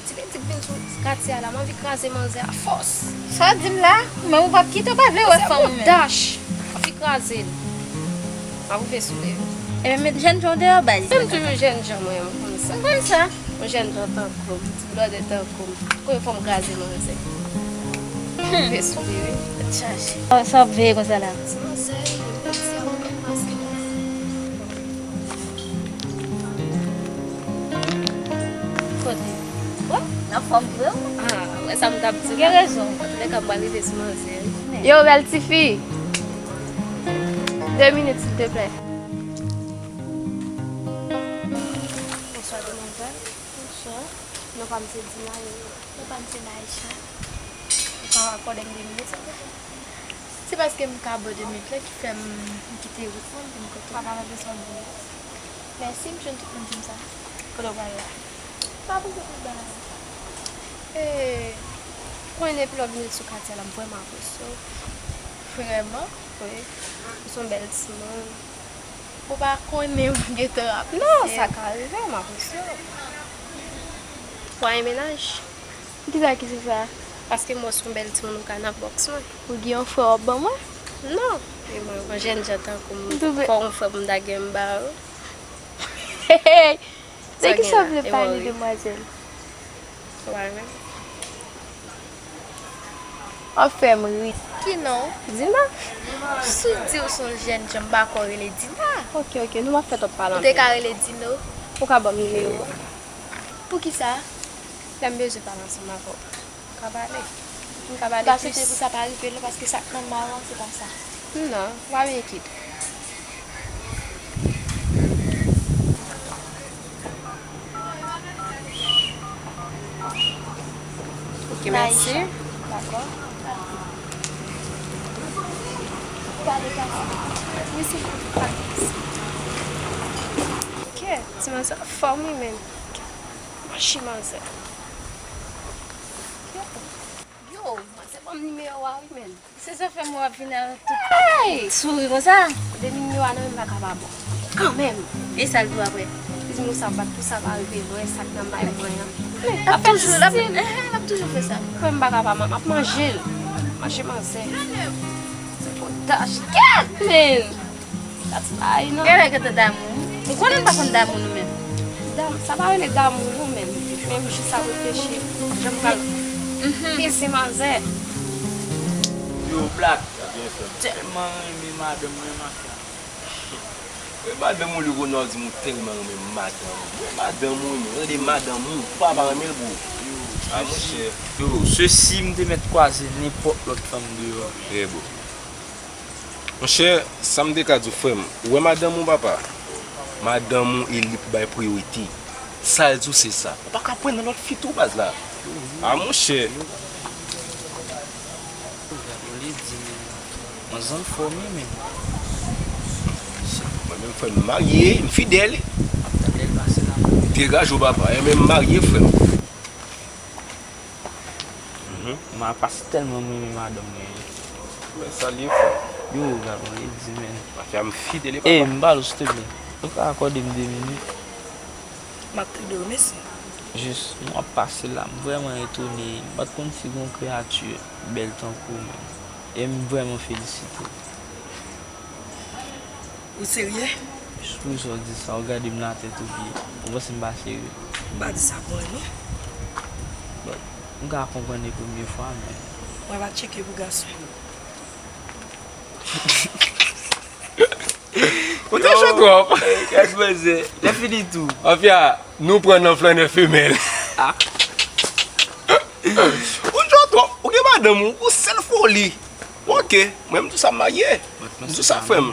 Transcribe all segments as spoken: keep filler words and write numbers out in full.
Ti pitit vin sou katye a la, m anvi kraze manzè a fòs. Sa w di m la? Men ou p ap kite, ou pa vle wè fanm ou menm. Dash! M anvi kraze l. M ap rive sou li. Ebyen, met jènjan w deyò, baz. M toujou jènjan, mwen, m konn sa. M konn sa. Yon jènjan tankou m, ti blòdè tankou m. Konbyen fwa m kraze manzè? M rive sou li, wi. Tèt chaje. Sa w ap veye konsa la? Ti manzè, li piti a, ou menm maske. Kote? Wè? Anfòm vre, wi. Ah, wè sa m t ap di la. Gen rezon. Antoulèka, m pral rive sou manzè, wi. Yo, bèl tifi. De minit, silteplè. Bonswa, demwazèl. Bonswa. Non pa m se Dina, wi. Non pa m se Naïcha. Ou ka akòde m de minit, silteplè? Se paske m ka bò de met la ki fè m, m kite wout mwen pou m kote. Papa mwen bezwen w. Mèsi, m jwenn tout moun di m sa. Kote w pral la? Pa pou tout bagay. E, konnen depi lè w vin sou katye la, m vrèman apresye w. Vrèman? Wi. Ou se yon bèl timoun. Ou pa konnen m gentan apresye. Non, sa ka rive, m apresye w. Ou pa gen mennaj? Kisa ki se sa? Paske m wè w se yon bèl timoun, ou ka nan bòks mwen. Ou gen yon frè w ap ban mwen? Non. E mwen, yon jènjan tankou m, fò yon frè pou m ta gen m ba ou. Hey, hey, hey. De kisa w vle pale, demwazèl? Ou pa renmen m? W ap fè m ri. Ki non? Dina. Si w di w se yon jènjan, m pa kwè w rele Dina. Ok, ok, non, m ap fè twòp pale anpil. Ou te ka rele Dino. Ou ka ban m nimewo w? Poukisa? Lè m bezwen pale ansanm avè w. Ka pale. M ka pale plis. M pa swete pou sa pa rive non, paske sa k nan ma w an, se pa sa. Non, w ap enkyete. Ok, mèsi. Dakò. Wi, se bon. Ok, ti manzè fò wi, men. Mache manzè. Yo, manzè ban m nimewo a wi, men. Se sa fè m wè w ap vin ak tout souri konsa. Depi nimewo a nan men m, m pa ka pa ba w. Kanmenm. E sa l di w apre? Li di m konsa, bat pou sa pa rive mwen, sa k nan may mwen an. L ap toujou, l ap, l ap toujou fè sa. Frè m pa ka pa, m ap manje l. Mache manzè. Se potaj. Kèt, men! Sa ti bagay non. Genlè gentan damou. Ou konnen m pa konn damou nou menm. Dam, sa pa rele damou non menm. Men m jis ap reflechi jan m pral peze manzè. Yo, Black, tèlman renmen madanm mwen, mafya. E madanm ou li Ronald di m ou tèlman renmen madanm ou. Madanm ou renmen, rele madanm ou. Ou pa pa renmen l, bro. A, monchè. Yo, sesi m te mèt kwaze nenpòt lòt fanm deyò. Trè bon. Monchè, sa m te ka di w, frè m, ou wè madanm ou, papa? Madanm ou, e li pou bay priyorite. Sa l di w, se sa. Ou pa ka pran nan lòt fi tou, baz la. A, monchè. Gad on li di, men. Manzè anfòm wi, men. Mwen menm, frè m, m marye, m fidèl. M ap tann lè l pase la. Degaje w, papa. E men m marye, frè m. Mhm. M ap pase tèlman m renmen madanm mwen. Mwen salye frè. Yo, gad on li di, men. Mafya m fidèl e papa. E, m pale w, silteplè. Ou ka akòde m de minit? M ap tande w, mèsi. Jis, m ap pase la, m vrèman etone. M pa t konn si gon kreyati bèl tankou w menm. E m vrèman felisite w. Ou serye? Jis pou sa w di sa, ou gade m nan tèt ou pye. Ou panse m pa serye? M pa di sa pou anyen. Bon, m ka konprann e premye fwa, men. Mwen pa tcheke pou gason. Ou te cho twòp. Kèk manzè. Lè fini tou. Mafya, nou pran nan flannè femèl. Ah. Ou cho twòp. Ou gen madanm ou, ou sèl foli. Ok, mwen m di w sa m marye. M di w sa frè m.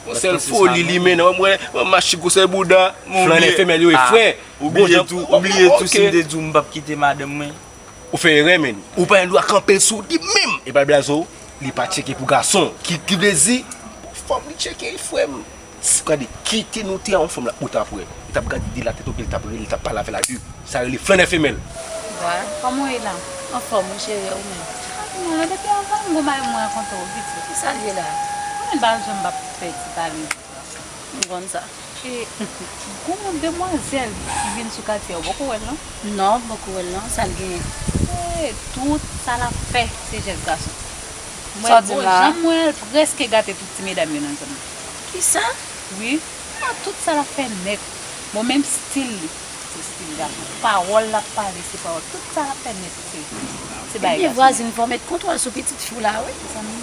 Yon sèl foli li mennen, mwen, mwen mache gwo sèl bouda. Flannè femèl yo e frè. Ou bliye tou, ou bliye tou si m te di w m p ap kite madanm mwen. Ou fè erè, men. Ou pa gen dwa kanpe l sou li menm. E pa blaze w, li pa tcheke pou gason. Ki, ki vle di, pou fanm li tcheke, frè m. Si w gade, kite nou te a yon fanm la, ou t ap wè. Li t ap gade de la tèt o pye, li t ap rele, li t ap pale avè l a de. Sa rele flannè femèl. Wa, kòman w ye la? Anfòm, wi, cheri, ou menm? Non, non, depi anvan m gon bagay mwen rakonte w, pitit. Kisa l ye la? Ou menm pa janm p ap fè ti pale. M konn sa. E, gon demwazèl ki vin sou katye a, ou poko wè l non? Non, m poko wè l non, sa l genyen? E, tout sa l ap fè, se jès gason. Sa w di m la a? Jan m wè l prèske gate tout ti medam yo nan zòn nan. Kisa? Wi, nan tout sa l ap fè nèt. Bon, menm stil li, se stil gason. Pawòl l ap pale, se pawòl. Tout sa l ap fè nèt, se, se bagay gason. Ebyen, vwazin, fò w met kontwòl sou pitit fi w la, wi. Zanmi,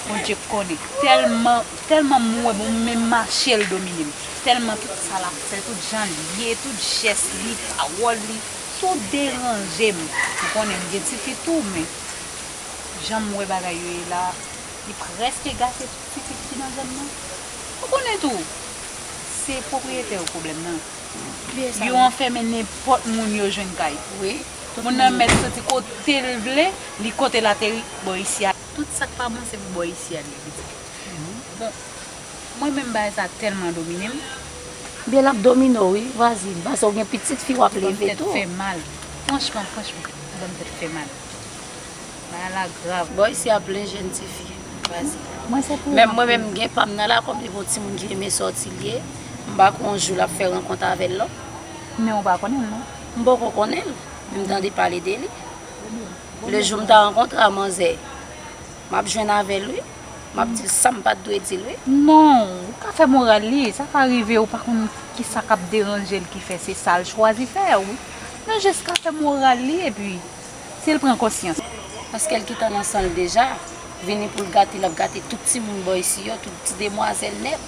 Bondye konnen. Tèlman, tèlman m wè, bon, menm mache l domine m. Tèlman tout sa l ap fè, tout jan l ye, tout jès li, pawòl li, tout deranje m. Ou konnen m gen tifi tou, men jan m wè bagay yo ye la, li prèske gate tout tifi ki nan zòn nan. Ou konnen tou, se pwopriyetè yo pwoblèm nan. Yo anfèmen nenpòt moun yo jwenn kay. Wi. Moun nan mèt soti kote l vle, li kote l ateri, bò isi a. Tout sa k pa bon se pou bò isi a li ye pitit. Bon, mwen menm bagay sa tèlman domine m. Byen l ap domine w wi, vwazin, paske w gen pitit fi w ap leve tou. Fè mal. Franchman, franchman, ban m tèt fè mal. Bagay la grav. Bò isi a plen jèn tifi, vwazin. Menm mwen menm m gen pa m nan la, kòm li gon timoun ki renmen sòti l ye, m pa kwè yon jou l ap fè rankont avè l non. Men ou pa konnen l non. M poko konnen l, men m tande pale de li. Le jou m ta rankontre a manzè, m ap jwenn avè l wi. M ap di l sa m pa t dwe di l wi. Non, ou ka fè moral li, sa ka rive ou pa konn kisa k ap deranje l ki fè se sa l chwazi fè wi. Nou jis ka fè moral li epi si l pran konsyans. Paske l gentan nan san l deja. Vini pou l gate, l ap gate tout timoun bò isi yo, tout ti demwazèl nèt.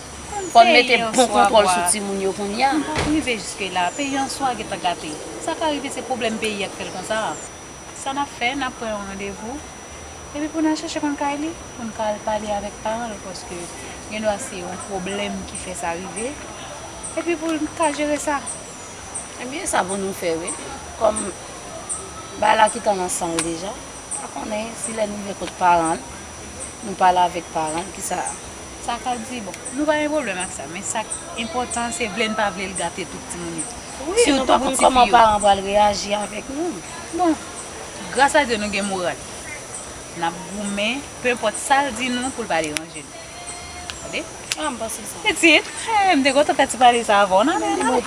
Fò n mete bon kontwòl sou timoun yo kounye a. M pa rive jiske la, peyi an swa gentan gate. Sa ka rive se pwoblèm peyi a k fè l konsa. Sa n ap fè, n ap pran yon randevou. Epi pou n al chèche konn kay li, pou n ka al pale avèk paran l, paske gendwa se yon pwoblèm ki fè sa rive. Epi pou n ka jere sa. Ebyen, sa pou nou fè wi. Kòm bagay la gentan nan san l deja, pa konnen si lè n rive kot paran l, nou pale avèk paran l, kisa. Sa ka di, bon, nou pa gen pwoblèm ak sa, men sa k enpòtan, se vle n pa vle l gate tout timoun yo. Wi, nou pa konn kòman paran pral reyaji avèk nou. Bon, gras a Dye nou gen moral. N ap goumen, penpòt sa l di nou pou l pa deranje nou. Tande? Ah, m panse sa. Pitit, eh, m te kontan fè ti pale sa avè w, n ale, n ale.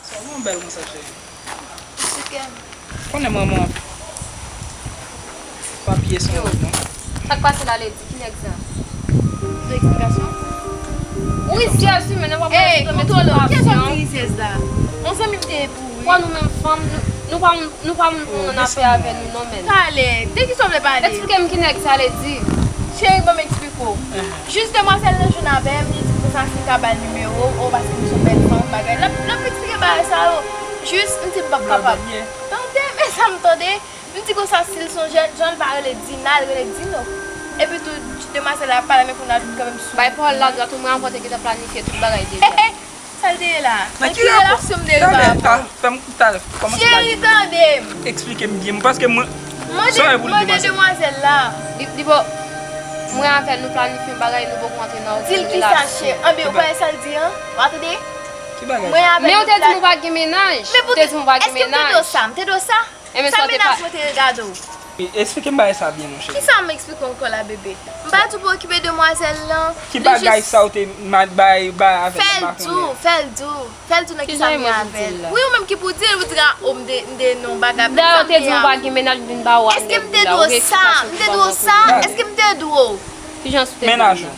Sa w gen bèl konsa, cheri? Konnen manman pa pye san wòb non. Sa k pase la, Lady? Ki nèg sa? Yon eksplikasyon? Wi, syèz wi, men nou pa pral tonbe sou pasyon. Kiyès ap di syèz la? Yon zanmi m te ye pou ou wi. Kwa nou menm fanm, nou, nou pa moun, nou pa moun pou moun afè avè nou non, men. Talè, de kisa w vle pale? Eksplike m ki nèg sa, Lady. Cheri, ban m eksplike w. Jis demwazèl nan jwenn avè m, li di m konsa si m ka ba l nimewo w, paske m se yon bèl fanm, bagay. L ap, l ap eksplike bagay sa yo. Jis, m di m p ap kapab. Tande, men sa m tande. M di konsa, si l se yon jèn jan, l pa rele Dina, l rele Dino. Epi tou, demwazèl la ap pale, men kounye a li kanmenm sou. Bay pawòl la dwat wi, mwen avè w te gentan planifye tout bagay deja. Sa l te ye la? Nan ki relasyon m te ye pa avè w? Cheri, tande m. Eksplike m byen, paske mwen. Mande, mande demwazèl la. Li, li bo. Mwen avè l, nou planifye yon bagay, nou poko antre nan okenn relasyon. Di l kisa, cheri? Anben, ou pa wè sa l di an? W a tande? Mwen avè l. Men ou te di m ou pa gen mennaj. Ou te di m ou pa gen mennaj. Èske m te di w sa? M te di w sa? Sa mennaj mwen te regade w. Eksplike m bagay sa byen non cheri. Kisa m eksplike w ankò la bebe? M pa di w pou okipe demwazèl lan. Ki bagay sa ou te bay bay avè l m pa konnen. Fè l di w, fè l di w, fè l di w nan kisa m ye avè l. Wi ou menm ki pou di l, ou di a o m te, m te non bagay. Dayè ou te di m ou pa gen mennaj m vin ba ou a nèg ou la, ou gen eksplikasyon pou ban mwen kounye a. Èske m te di w sa? Èske m te di w? Kijan ou te di m la? Mennaj ou.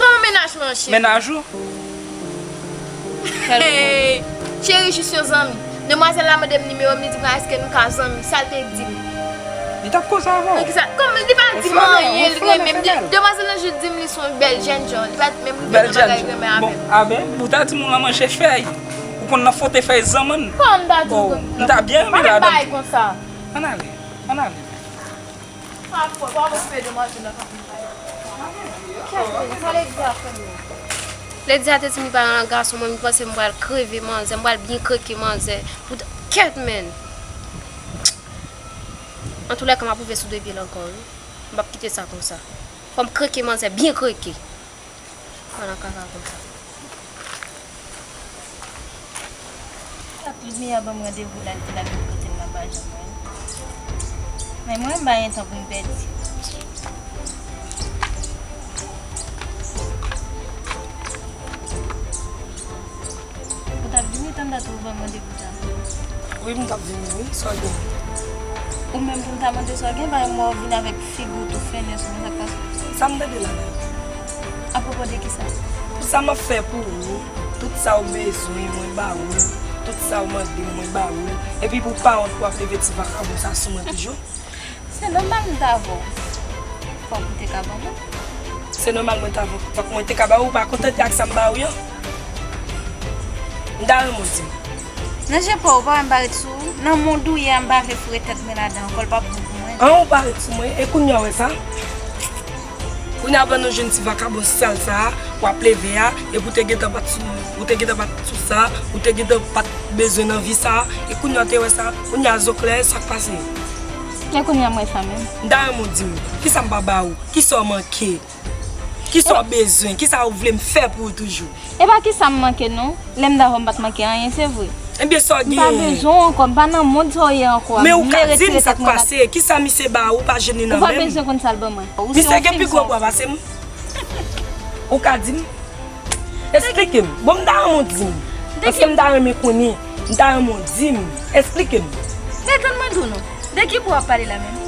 Kòman mennaj mwen an cheri? Mennaj ou? Hey, cheri jis yon zanmi. Demwazèl la mande m nimewo m, li di mwen èske nou ka zanmi, sa l te di m. Li t ap koze avè w. Egzak, kòm li pa di m anyen, li renmen m. Demwazèl lan jis di m li se yon bèl jènjan, li pa t menm rive nan bagay renmen avè m. Bon, a ben, ou ta di m ou nan manje fèy, ou konn nan fwote fèy zanmann. Kòman m ta di w konn. M ta byen renmen ladann. Pa fè bagay konsa. Ann ale, ann ale. Pa fò, pa okipe demwazèl la, pa vin pale. Kèt men, sa Lady a fè menm? Lady a te di m li pa nan gason, mwen m panse m pral kreve manzè, m pral byen kreke manzè. Poutan, kèt men. Antoulèka m ap rive sou de pye l ankò wi. M p ap kite sa konsa. Fò m kreke manzè, byen kreke. Pran nan kaka konsa. Sa plis miyè ban m randevou la, li di l ap vin kote m nan pa janm wè l. Men mwen menm m pa gen tan pou m pèdi. Dat ou vrèman depi ta. Wi, m t ap vini, wi, sa w gen? Ou menm pou m ta mande sa w gen, paske m wè w vin avèk figi w tou fennen sou mwen, sa k pase? Sa m tande la menm? Apwopo de kisa? Pou sa m ap fè pou ou, tout sa w bezwen, mwen ba ou l, tout sa w mande m, mwen ba ou l, epi pou w pa wont pou w ap leve ti vakabon sa sou mwen toujou? Se nòmal m ta avè w. Fòk ou te ka ban mwen. Se nòmal mwen ta avè w. Fòk mwen te ka ba ou, ou pa kontante ak sa m ba ou yo? M ta renmen w di m. Nan je pa w, ou pa wè m pa ret sou ou? Nan mond ou ye a, m pa vle foure tèt mwen ladan ankò, l p ap bon pou mwen. An, ou pa ret sou mwen, e kounye a w wè sa? Kounye a, pandan w jwenn ti vakabon sal sa a, w ap leve a, epi w te gentan pa t sou, ou te gentan pa t sou sa, ou te gentan pa t bezwen nan vi sa a, e kounye a w te wè sa, kounye a zo klè, sa k pase? E kounye a m wè sa menm. M ta renmen w di m, kisa m pa ba ou? Kisa w manke? Kisa w bezwen? Kisa w vle m fè pou ou toujou? E pa kisa m manke non. Lè m davò m pa t manke anyen, se vre. Ebyen, sa w genyen? M pa bezwen w ankò, m pa nan mond sa w ye ankò a. Men ou ka di m sa k pase? Kisa misye ba ou pa jwenn li nan men m? Ou pa bezwen konn sa l ban mwen. Misye gen pi gwo bra pase m. Ou ka di m? Esplike m. Bon, m ta renmen w di m. Paske m ta renmen konnen. M ta renmen w di m. Esplike m. Men tann mwen di w non. De ki bwa w ap pale la menm?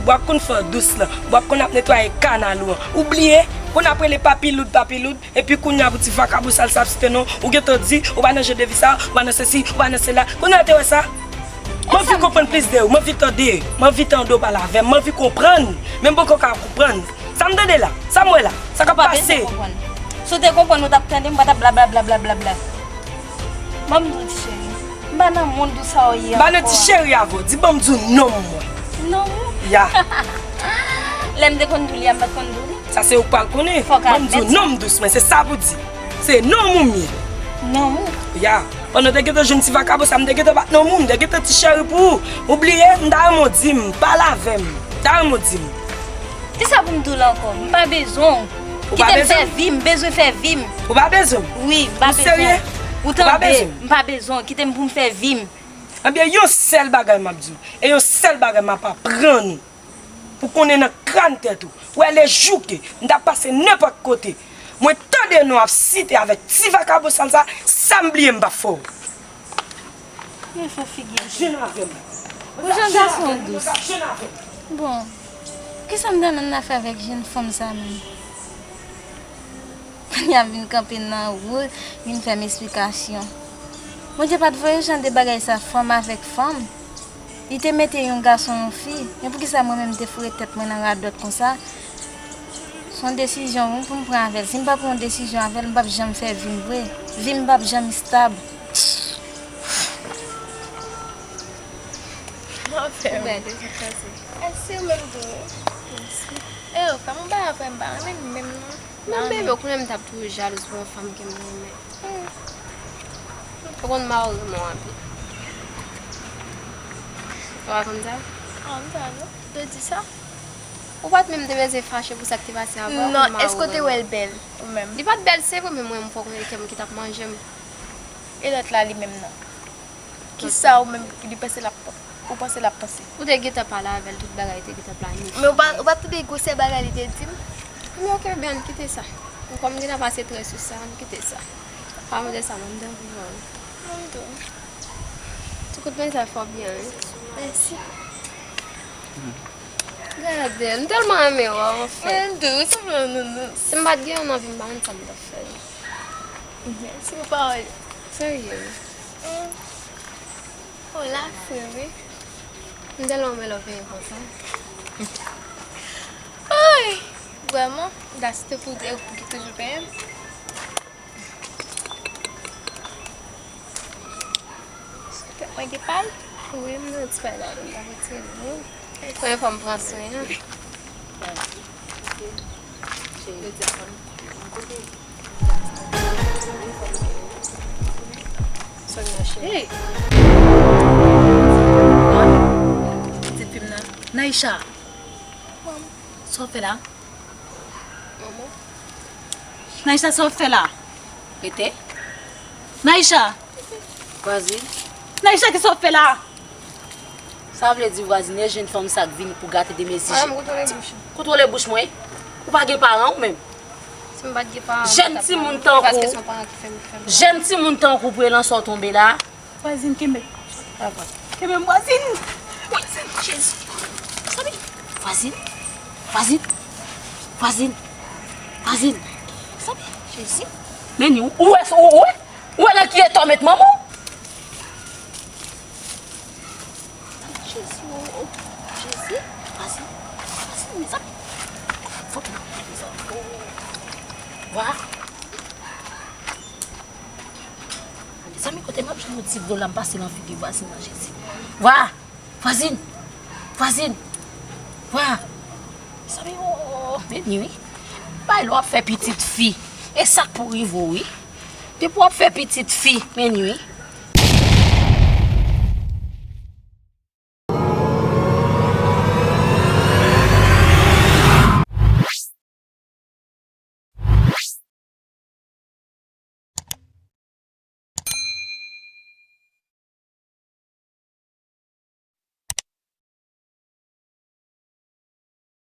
Bwa k konn fè w dous lan. Bwa k konn ap netwaye kanal ou an. Ou bliye? Konn ap rele papi loud, papi loud. Epi kounye a pou ti vakabon sal sa ap site non. Ou gentan di ou pa nan jan de vi sa, ou pa nan sesi, ou pa nan sela. Kounye a w te wè sa? M anvi konprann plis de ou, m anvi tande, m anvi tande w pale avè m, m anvi konprann, men m poko ka konprann. Sa m tande la, sa m wè la, sa k ap pase? Si w te konprann, ou t ap tande, m pa t ap blablabla. Ban m di w ti cheri, m pa nan mond ou sa w ye ankò a. M pa nan ti cheri avè w, di ban m di w non m mwen. Non m ou? Ya. Lè m te konn di w li a, m pa t konn di w li. Sa se ou k pral konnen. Ban m di w non m dous mwen, se sa pou di. Se non m ou m ye. Non m ou? Ya. Pandan w te gentan jwenn ti vakabon sa, m te gentan bat non m ou, m te gentan ti cheri pou ou. Ou bliye, m ta renmen w di m, pale avè m. M ta renmen w di m. Kisa pou m di w la ankò? M pa bezwen w. Kite m fè vi m, m bezwen fè vi m. Ou pa bezwen m? Wi, m pa bezwen w. Ou serye? Ou pa bezwen m? M pa bezwen w. Kite m pou m fè vi m. Ebyen, yon sèl bagay m ap di w, e yon sèl bagay m ap aprann ou. Pou konnen nan kràn tèt ou. Ou wè lejou ke m ta pase nenpòt kote, mwen tande non ap site avèk ti vakabon sal sa, sa m bliye m p ap fè w. Mwen fè figi. Jwenn avè m. Ou jan gason dous. Bon, kisa m ta nan afè avèk jèn fanm sa menm? Kounye a vin kanpe nan wout, vin fè m esplikasyon. Bondye pa t voye jan de bagay sa, fanm avèk fanm. Li te mete yon gason, yon fi. Men poukisa mwen menm m te foure tèt mwen nan radòt konsa? Se yon desizyon wi pou m pran avè l. Si m pa pran yon desizyon avè l, m p ap janm fè vi m vre. Vi m p ap janm estab. Mwen fè. Ou bèl wi, sa k pase? Mèsi, ou menm tou. Mèsi. E yo, fè m yon bagay frè, m pa renmen li menm non. Non, bebe, ou konnen m t ap toujou jalouz pou yon fanm ke m renmen. Hmm. Ou konn mari mwen anpil. Ou pa konn sa? Ah, m pa non. Ou te di sa? Ou pa t menm te bezwen fache pou sa k te pase avan. Non, èske w te wè l bèl, ou menm? Li pa t bèl, se vre, men mwen, m fòk wè kè m ki t ap manje m. E lòt la, li menm nan? Kisa ou menm, li panse l ap, ou panse l ap panse? Ou te gentan pale avè l, tout bagay te gentan planifye. Men ou pa, ou pa tande gwosè bagay li te di m? Men oke, byen, ann kite sa. Kòm m gentan pase trè sou sa, ann kite sa. Pa mande sa, mwen, m te anvi wè w. Mwen tou. Ti kout men sa fè w byen, wi. Mèsi. Gade, m tèlman renmen wè w, anfen. Mwen tou, sanble yon nounous. Si m pa t gen yon anvi, m pa konn sa m t ap fè. Mèsi pou pawòl. Serye, wi. Mm. Ou la, frè, wi. M tèlman renmen lè w veye konsa. Ay! Vrèman, m ta site pou, pou ki toujou penyen m. Tèt mwen gen pay? Wi, m nan ti pay la, m ta retire l, wi. Premye fwa m pran swen an. Sonia cheri. Hey! Pitit fi m nan. Naïcha! Sa w fè la? Naïcha, sa w fè la? Rete. Naïcha! Vwazin. Naïcha, kisa w fè la? Sa vle di vwazin, e jèn fanm sa k vini pou gate de mezi. Madam, kontwole bouch ou. Kontwole bouch mwen. Ou pa gen paran ou menm. Si m pa t gen paran, jèn timoun tankou, jèn timoun tankou Prelan sa w tonbe la. Vwazin, kenbe. Kenbe m, vwazin. Vwazin, Jezi. Mezanmi. Vwazin. Vwazin. Vwazin. Vwazin. Mezanmi. Jezi. Men ni, ou wè, ou wè, ou wè nan ki eta w met manman w? Jezi, oh, oh. Jezi, vwazin. Vwazin, mezanmi. Fòk mwen, mezanmi. Vwa. Mezanmi, kote m ap jwenn yon ti dlo la, m pase nan figi vwazin nan, Jezi. Vwa! Vwazin! Vwazin! Vwa! Mezanmi, oh, oh, oh, men ni wi. Bay lè w ap fè pitit fi. E sa k pou rive w wi. Depi w ap fè pitit fi, men ni wi.